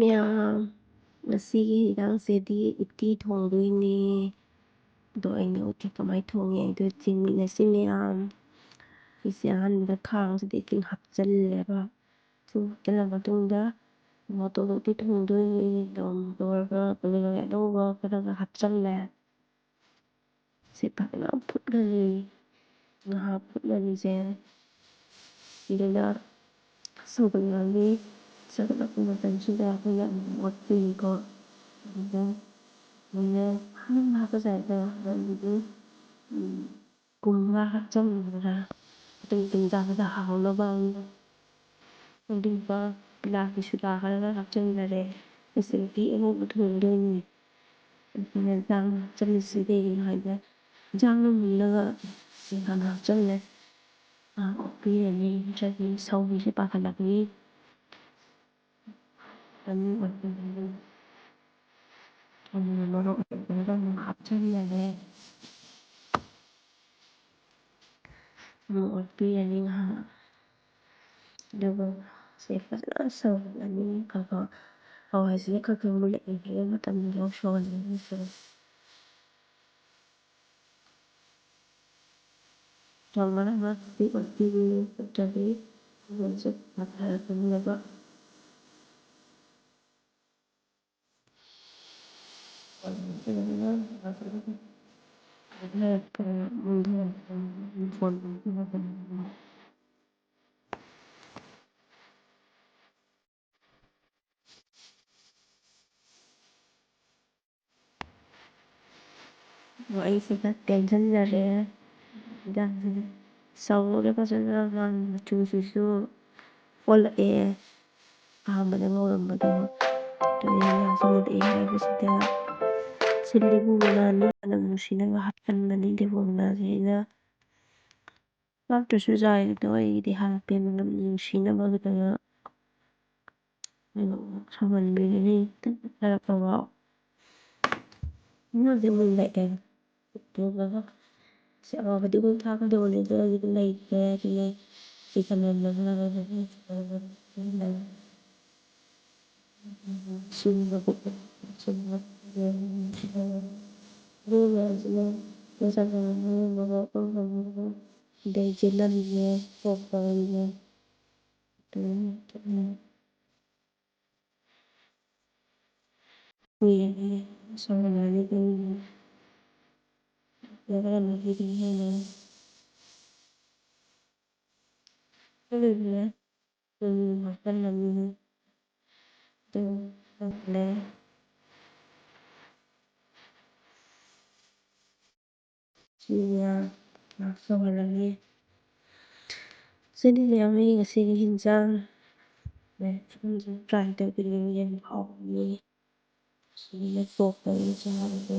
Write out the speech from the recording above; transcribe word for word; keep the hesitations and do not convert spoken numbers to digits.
ꯃꯌꯥꯝ, ꯉꯁꯤꯒꯤ ꯍꯤꯟꯖꯥꯡꯁꯤꯗꯤ ꯎꯇꯤ ꯊꯣꯡꯗꯣꯏꯅꯦ꯫ ꯑꯗꯣ ꯑꯩꯅ ꯎꯇꯤ ꯀꯃꯥꯏꯅ ꯊꯣꯡꯉꯤ ꯍꯥꯏꯗꯣ ꯌꯦꯡꯃꯤꯟꯅꯁꯤ ꯃꯌꯥꯝ꯫ ꯑꯩꯁꯦ ꯑꯍꯥꯟꯕꯗ ꯈꯥꯡꯁꯤꯗ ꯏꯁꯤꯡ ꯍꯥꯞꯆꯜꯂꯦꯕ꯫ ꯏꯁꯤꯡ ꯍꯥꯞꯆꯜꯂ ꯃꯇꯨꯡꯗ ꯃꯣꯇꯣꯔ ꯎꯇꯤ ꯊꯣꯡꯗꯣꯏꯅꯦ꯫ ꯑꯗꯨꯝ ꯂꯣꯏꯔꯒ ꯃꯔꯣꯏ ꯑꯅꯧꯕ ꯈꯔꯒ ꯍꯥꯞꯆꯜꯂꯦ꯫ ꯁꯤ ꯐꯖꯅ ꯐꯨꯠꯂꯅꯤ꯫ ꯉꯥꯏꯍꯥꯛ ꯐꯨꯠꯂꯅꯤꯁꯦ꯫ ꯁꯤꯗꯩꯗ ꯁꯧꯒꯠꯂꯅꯤ꯫ ꯁꯧꯒꯠꯂꯛꯄ ꯃꯇꯝꯁꯤꯗ ꯑꯩꯈꯣꯏꯅ ꯑꯃꯨꯛ ꯑꯣꯠꯇꯣꯏꯅꯤꯀꯣ꯫ ꯑꯗꯨꯗ ꯑꯩꯈꯣꯏꯅ ꯍꯥꯞꯄꯁꯦ ꯍꯥꯏꯇꯥꯔꯦ꯫ ꯑꯗꯨꯗꯤ, ꯎꯝ, ꯀꯨꯝꯕ ꯍꯥꯞꯆꯤꯟꯕꯗ ꯑꯗꯨꯝ ꯏꯟꯖꯥꯡꯗ ꯍꯥꯎꯅꯕ ꯑꯗꯨꯒ ꯂꯥꯒꯤ ꯁꯣꯗꯥ ꯈꯔꯒ ꯍꯥꯞꯆꯤꯟꯖꯔꯦ꯫ ꯉꯁꯤꯗꯤ ꯑꯉꯧꯕ ꯊꯣꯡꯗꯣꯏꯅꯤ꯫ ꯑꯗꯨꯅ ꯏꯟꯖꯥꯡ ꯍꯥꯞꯆꯤꯜꯂꯤꯁꯤ ꯀꯩꯒꯤꯅꯣ ꯍꯥꯏꯗ, ꯏꯟꯖꯥꯡꯗꯣ ꯃꯨꯜꯂꯒ ꯍꯥꯟꯅ ꯍꯥꯞꯆꯤꯜꯂꯦ꯫ ꯉꯥꯏꯍꯥꯛ ꯑꯣꯠꯄꯤꯔꯅꯤ, ꯅꯠꯇ꯭ꯔꯗꯤ ꯁꯧꯕꯁꯦ ꯄꯥꯈꯠꯂꯛꯀꯅꯤ꯫ ꯑꯗꯨ ꯑꯣꯏꯕꯅꯤꯅ ꯊꯨꯝ ꯃꯣꯔꯣꯛ ꯑꯇꯦꯛꯄꯗꯨꯒ ꯑꯃꯨꯛ ꯍꯥꯞꯆꯤꯜꯂꯒꯦ꯫ ꯑꯃꯨꯛ ꯑꯣꯠꯄꯤꯔꯅꯤ ꯉꯥꯏꯍꯥꯛ꯫ ꯑꯗꯨꯒ ꯁꯦ ꯐꯖꯅ ꯁꯧꯍꯜꯂꯅꯤ꯫ ꯈꯔ ꯈꯔ ꯍꯋꯥꯏꯁꯤꯅ ꯈꯔ ꯈꯔ ꯃꯨꯜꯂꯛꯑꯦ ꯍꯥꯏꯕ ꯃꯇꯝꯗ ꯁꯧꯍꯜꯂꯅꯤ꯫ ꯃꯔꯛ ꯃꯔꯛꯇꯗꯤ ꯑꯣꯠꯄꯤꯔꯨ, ꯅꯠꯇ꯭ꯔꯗꯤ ꯃꯃꯜꯁꯨ ꯍꯟꯊꯔꯛꯀꯅꯦꯕ꯫ ꯑꯗꯣ ꯑꯩꯁꯤꯗ ꯇꯦꯟꯁꯤꯟꯖꯔꯦ꯫ ꯌꯦꯟꯖꯥꯡꯁꯤꯗ ꯁꯧꯔꯦ ꯐꯖꯅ, ꯃꯥꯒꯤ ꯃꯆꯨꯁꯤꯁꯨ ꯑꯣꯜꯂꯛꯑꯦ꯫ ꯑꯍꯥꯟꯕꯗ ꯉꯧꯔꯝꯕꯗꯣ ꯑꯗꯨ ꯌꯥꯝ ꯉꯧꯁꯤꯜꯂꯛꯑꯦ ꯍꯥꯏꯕꯁꯤꯗ ꯁꯤ ꯂꯦꯕꯨ ꯃꯅꯥꯅꯤ, ꯃꯅꯝ ꯅꯨꯡꯁꯤꯅꯕ ꯍꯥꯞꯆꯤꯟꯕꯅꯤ꯫ ꯂꯦꯕꯨ ꯃꯅꯥꯁꯦ ꯑꯩꯅ ꯍꯥꯞꯇ꯭ꯔꯁꯨ ꯌꯥꯏꯗꯣ, ꯑꯩꯒꯤꯗꯤ ꯍꯥꯞꯄꯦ, ꯃꯅꯝ ꯅꯨꯡꯁꯤꯅꯕꯒꯤꯗꯃꯛ꯫ ꯁꯧꯍꯟꯕꯤꯔꯅꯤ ꯈꯔ ꯈꯔ꯫ ꯉꯧꯗꯤ ꯃꯨꯜꯂꯛꯑꯦ꯫ ꯑꯗꯨꯒ ꯁꯤ ꯑꯋꯥ ꯐꯗꯤꯒꯣꯝ ꯊꯥꯛꯀꯗꯧꯕꯅꯦ, ꯑꯗꯣ ꯑꯩꯒꯤꯗꯤ ꯂꯩꯇ꯭ꯔꯦ꯫ ꯑꯗꯨꯅ ꯁꯤ ꯊꯝꯂꯝꯃꯒ ꯁꯤꯟꯕ ꯈꯣꯠꯄ ꯁꯤꯟꯕ ꯑꯗꯨꯒ ꯑꯁꯤꯅ ꯃꯁꯥꯟꯅ ꯑꯃ ꯃꯔꯣꯛ ꯑꯃ ꯑꯗꯩ ꯆꯦꯜꯍꯟꯕ ꯈꯣꯠꯄ ꯑꯗꯨꯝ ꯇꯧꯅꯤ꯫ ꯁꯤꯅ ꯉꯥꯛ ꯁꯧꯍꯜꯂꯅꯤ꯫ ꯁꯤꯅꯤ ꯃꯌꯥꯝ ꯑꯩ ꯉꯁꯤꯒꯤ ꯍꯤꯟꯖꯥꯡ꯫ ꯅꯣꯏꯁꯨ ꯇ꯭ꯔꯥꯏ ꯇꯧꯕꯤꯌꯨ, ꯌꯥꯝ ꯍꯥꯎꯕꯅꯤ꯫ ꯁꯤꯅ ꯇꯣꯞ ꯇꯧꯔꯒ ꯆꯥꯕꯗꯣ꯫